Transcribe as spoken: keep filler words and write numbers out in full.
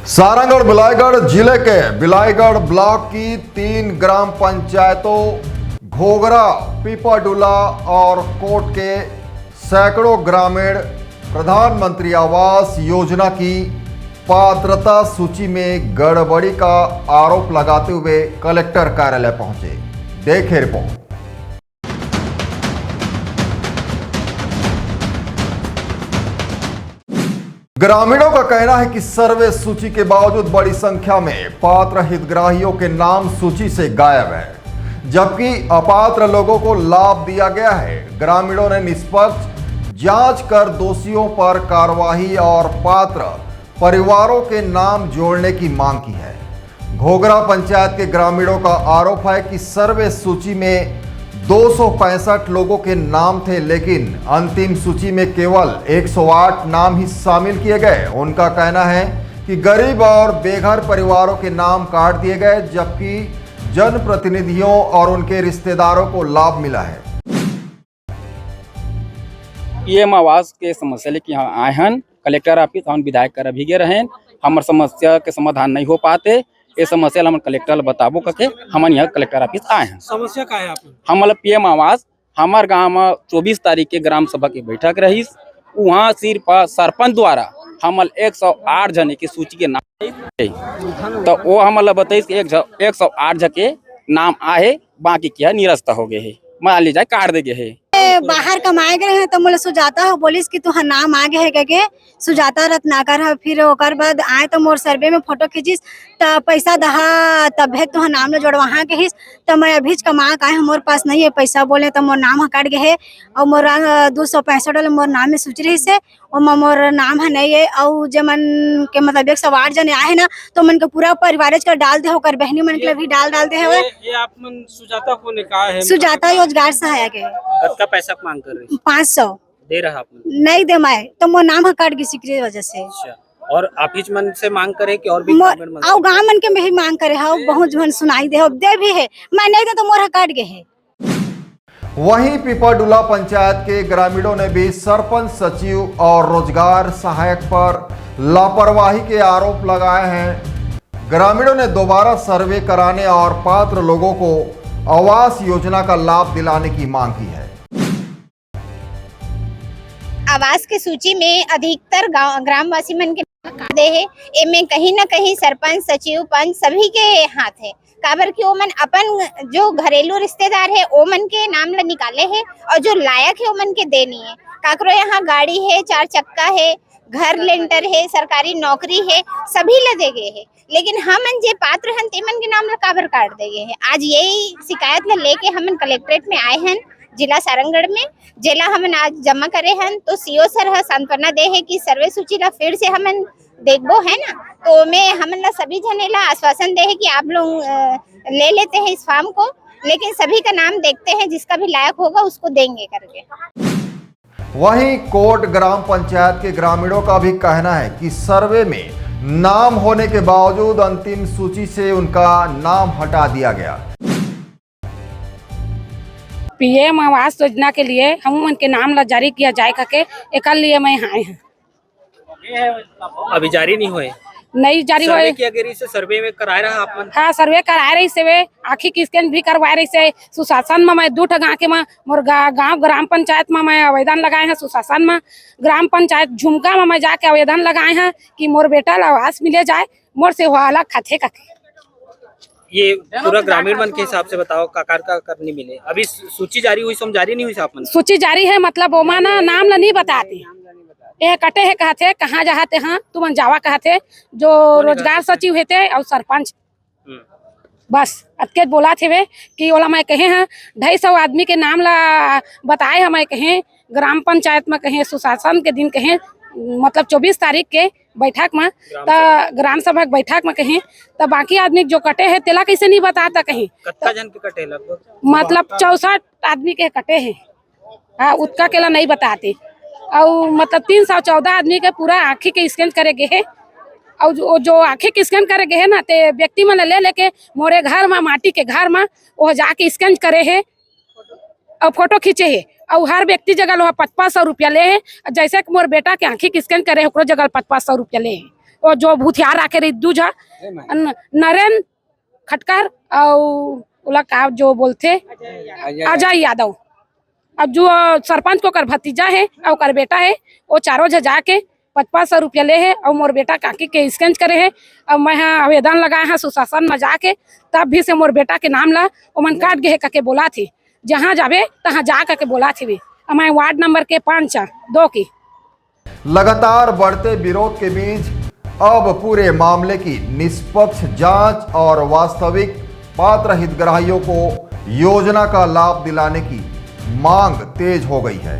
सारंगढ़ बिलाईगढ़ जिले के बिलाईगढ़ ब्लॉक की तीन ग्राम पंचायतों घोघरा, पीपरडुला और कोट के सैकड़ों ग्रामीण प्रधानमंत्री आवास योजना की पात्रता सूची में गड़बड़ी का आरोप लगाते हुए कलेक्टर कार्यालय पहुंचे। देखें रिपोर्ट। ग्रामीणों का कहना है कि सर्वे सूची के बावजूद बड़ी संख्या में पात्र हितग्राहियों के नाम सूची से गायब है, जबकि अपात्र लोगों को लाभ दिया गया है। ग्रामीणों ने निष्पक्ष जांच कर दोषियों पर कार्रवाई और पात्र परिवारों के नाम जोड़ने की मांग की है। घोघरा पंचायत के ग्रामीणों का आरोप है कि सर्वे सूची में दो सौ पैंसठ लोगों के नाम थे, लेकिन अंतिम सूची में केवल एक सौ आठ नाम ही शामिल किए गए। उनका कहना है कि गरीब और बेघर परिवारों के नाम काट दिए गए, जबकि जनप्रतिनिधियों और उनके रिश्तेदारों को लाभ मिला है। पीएम आवास के समस्या लेके यहाँ आए हन कलेक्टर ऑफिस। हम विधायक कर भी गए रहें, हमर समस्या के समाधान नहीं हो पाते। ये समस्या ला हमन कलेक्टर ला बताबो करके हमन यहाँ कलेक्टर ऑफिस आए हन। समस्या का है आप? हमन ला पीएम आवास, हमर गांव में चौबीस तारीख के ग्राम सभा के बैठक रहिस, वहाँ सिर्फ सरपंच द्वारा हमन एक सौ आठ जने के सूची के नाम, तो वो हमन ला बताइस कि एक सौ आठ जने के नाम आहे, बाकी क्या निरस्त हो गए है, मान ली जाए काट दे गए है। बाहर कमाए गए हैं तो मोला सुजाता हो बोलिस कि तुहर नाम आ गए है कह के। सुजाता रत्नाकर ह। फिर ओकर बाद आए तो मोर सर्वे में फोटो खींचिस, त पैसा दहा तभे तुहर नाम ल जोड़वाहा कहिस। त मैं अभीच कमा के आए हूँ, मोर पास नहीं है पैसा, बोले त मोर नाम ह कट गए है। और मोर दो सौ पैंसठ वाला मोर नाम में सूची रहिस है, ओमा मोर नाम ह नहीं है। और जे मन के मतलब एक सौ आठ जने आए है ना, तो मन के पूरा परिवार का डाल दे, ओकर बहनी मन के भी डाल डाल दे हवे। ये आप मन सुजाता को ने कहा है? सुजाता रोजगार सहायक है। कतका पैसा मांग कर रही? पाँच सौ। दे रहा आप मन? नहीं दे मैं, तो मोर नाम ह कट गई सिकरी वजह से। अच्छा, और आप ही मन से मांग करे कि और भी मोर ग्रामीण मन और गांव मन के में ही मांग करे हो, बहुत मन सुनाई दे हो, दे भी है, मैं नहीं दे तो मोर ह कट गए है। वहीं पिपरडुला पंचायत के ग्रामीणों ने भी सरपंच सचिव और रोजगार सहायक पर लापरवाही के आरोप लगाए हैं। ग्रामीणों ने दोबारा सर्वे कराने और पात्र लोगों को आवास योजना का लाभ दिलाने की मांग की है। आवास के सूची में अधिकतर गांव ग्रामवासी मन के नाम दे हे। एमे कहीं ना कहीं सरपंच, सचिव, पंच सभी के हाथ है, काबर कि ओमन अपन जो घरेलू रिश्तेदार है ओमन के नाम ला निकाले है, और जो लायक है ओमन के दे नहीं है। काकरो यहाँ गाड़ी है, चार चक्का है, घर लेंटर है, सरकारी नौकरी है, सभी ला दे गए है, लेकिन हमन जे पात्र हन तेमन के नाम ला काबर काट दे गए है। आज यही शिकायत ला लेके हमन कलेक्ट्रेट में आए हन जिला सारंगढ़ में, जेला हमन आज जमा करे हन। तो सीओ सर ह सांत्वना दे है कि सर्वे सूची ला फिर से हमन देखबो, है ना। तो मैं हमन ला सभी जने ला आश्वासन दे है कि आप लोग अ, ले लेते हैं इस फॉर्म को, लेकिन सभी का नाम देखते हैं, जिसका भी लायक होगा उसको देंगे करके। वहीं कोट ग्राम पंचायत के ग्रामीणों का भी कहना है कि सर्वे में नाम होने के बावजूद अंतिम सूची से उनका नाम हटा दिया गया। पीएम आवास योजना के लिए हम मन के नाम ला जारी किया जाए करके एकर लिए मैं आए हैं। अभी जारी नहीं हुए? नहीं जारी सर्वे हुए। किया गया, इसे सर्वे में कराए रहा आप मन? हाँ, सर्वे कराए रहिस हे, आँखी के स्कैन भी करवाए रहिस हे। सुशासन में मैं दू ठो गाँव के में मोर गा-, गाँव ग्राम पंचायत में मैं आवेदन लगाए हैं। सुशासन में ग्राम पंचायत झुमका में मैं जाके आवेदन लगाए हैं कि मोर बेटा ला आवास मिले जाए, मोर से वो अलग खाते का। ये पूरा ग्रामीण मन के हिसाब से बताओ, काकर काकर नहीं मिले? अभी सू-, सूची जारी हुई, सो हम जारी नहीं हुई से आप मन? सूची जारी है, मतलब ओमा ना नाम ला नहीं बताते। ये कटे है कहते, कहाँ जहाते हाँ, तुमन जावा कहते, जो रोजगार सचिव हेते और सरपंच। हम्म। बस अतके बोला थे वे कि ओला मैं कहे हाँ, ढाई सौ आदमी के नाम ला बताए, हम कहे ग्राम पंचायत में कहे सुशासन के दिन कहे, मतलब चौबीस तारीख के बैठक में, त ग्राम सभा के बैठक में कहे, त बाकी आदमी जो कटे है तेला कैसे नहीं बताता कहीं? कत्ता जन के कटे लगभग? मतलब चौसठ आदमी के कटे हैं। हाँ, उतका केला नहीं बताते। और मतलब तीन सौ चौदह आदमी के पूरा आँखी के स्कैन करे गए है। और जो, जो आँखी के स्कैन करे गए है ना, ते व्यक्ति मन ले लेके मोरे घर में, माटी के घर में, वो जाके स्कैन करे है और फोटो खींचे है। और हर व्यक्ति जगह लोहा पाँच पाँच सौ रुपया ले है। जैसे कि मोर बेटा के आँखी के स्कैन करे है, ओकरो जगह पाँच पाँच सौ रुपया ले है। वो जो भूथियार राखे रही दू झा, न-, नरेंद्र खटकर अउ ओला का जो बोलथे, अजय यादव। अब जो सरपंच के ओकर भतीजा हे अउ ओकर बेटा हे, वो चारों झ जाके पचपन सौ रुपया ले हे अउ मोर बेटा काकी के स्केच करे हे। अब मैं ह आवेदन लगाए हंव सुशासन में जाके, तब भी से मोर बेटा के नाम ला ओमन काट गे हे कके बोलाथे। जहां जाबे तहां जा कके बोलाथे। अब मैं वार्ड नंबर के पाँच आ, दो की। लगातार बढ़ते विरोध के बीच अब पूरे मामले की निष्पक्ष जांच और वास्तविक पात्र हितग्राहियों को योजना का लाभ दिलाने की मांग तेज हो गई है।